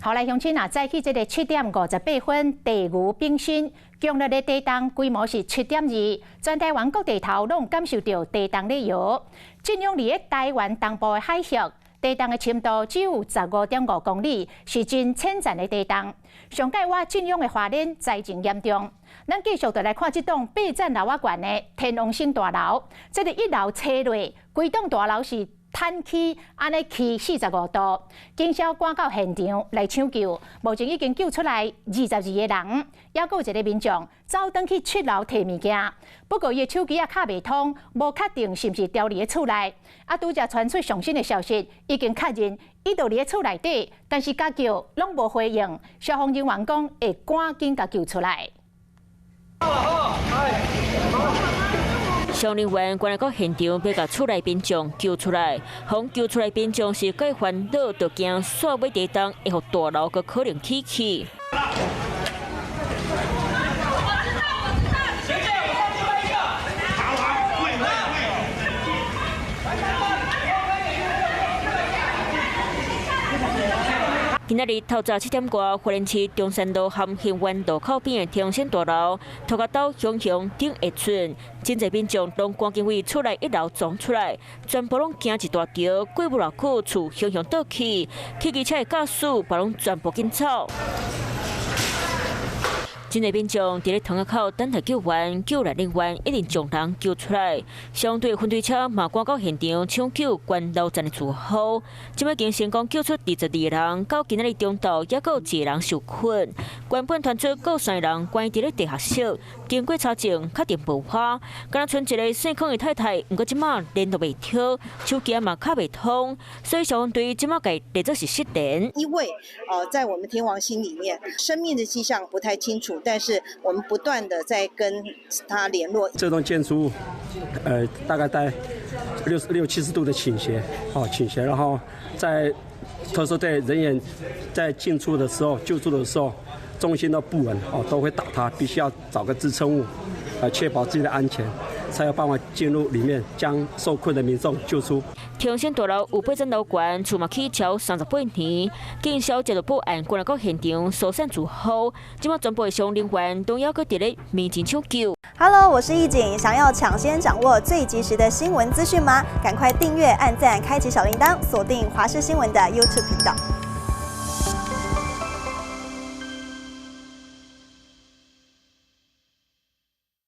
好來，鄉親啊，早起這个7點58分，地牛炳新強烈的地動，規模是7.2，全台灣各地頭攏感受著地動咧搖。震央佇咧台灣東部的海峽，地動的深度只有15.5公里，是真淺層的地動。上蓋倚震央的花蓮災情嚴重。咱繼續就來看這棟八層樓仔懸的天王星大樓，這个一樓斜落，規棟大樓是坍起，按呢起45度，警消趕到現場來搶救，目前已經救出來22個人，猶閣有一个民眾走轉去七樓提物件，不過伊的手機仔敲袂通，無確定是毋是牢佇咧厝內。啊，拄才傳出上新的消息，已經確認伊就佇咧厝內底，但是共叫攏無回應，消防人員講會趕緊共救出來。消防員趕來到現場，欲共厝內民眾救出來。予救出來民眾是閣煩惱，就驚煞尾地動會予大樓閣可能起去。我知道，我知道。學姐，我上去一個。好，好，會會會。今仔日透早7點外，花蓮市中山路和興灣路口邊的天王星大樓，塗跤斗雄雄頂下村，真濟民眾攏趕緊為厝內一樓衝出來，全部攏驚一大條，過無偌久，厝雄雄倒去，汽機車的駕駛嘛攏全部緊走。真濟民眾佇咧窗仔口等待救援，救援人員一直將人救出來。消防隊分隊車嘛趕到現場搶救關樓層的住戶，這擺已經成功救出22人，到今仔日中晝猶閣有一個人受困。原本傳出閣三個人關佇咧地下室，經過查證確定無花，敢若賰一个姓康的太太，毋過這馬聯絡袂著，手機嘛敲袂通，所以消防隊這馬共列做是失聯。因為在我們天王星裡面，生命的跡象不太清楚。但是我們不斷的在跟他聯絡。這棟建築物，大概在六七十度的傾斜，哦，傾斜，然後在特搜隊人員在進出的時候、救助的時候，重心都不穩，哦，都會倒塌，必須要找個支撐物，來確保自己的安全，才有辦法進入裡面將受困的民眾救出。天王星大樓有八層樓懸，厝嘛起超38年，警消接到報案，趕來到現場疏散住戶，這馬全部的消防人員都猶閣佇咧面前搶救。 Hello，我是易景，想要搶先掌握最及時的新聞資訊嗎？趕快訂閱、按讚、開啟小鈴鐺，鎖定華視新聞的 YouTube 頻道。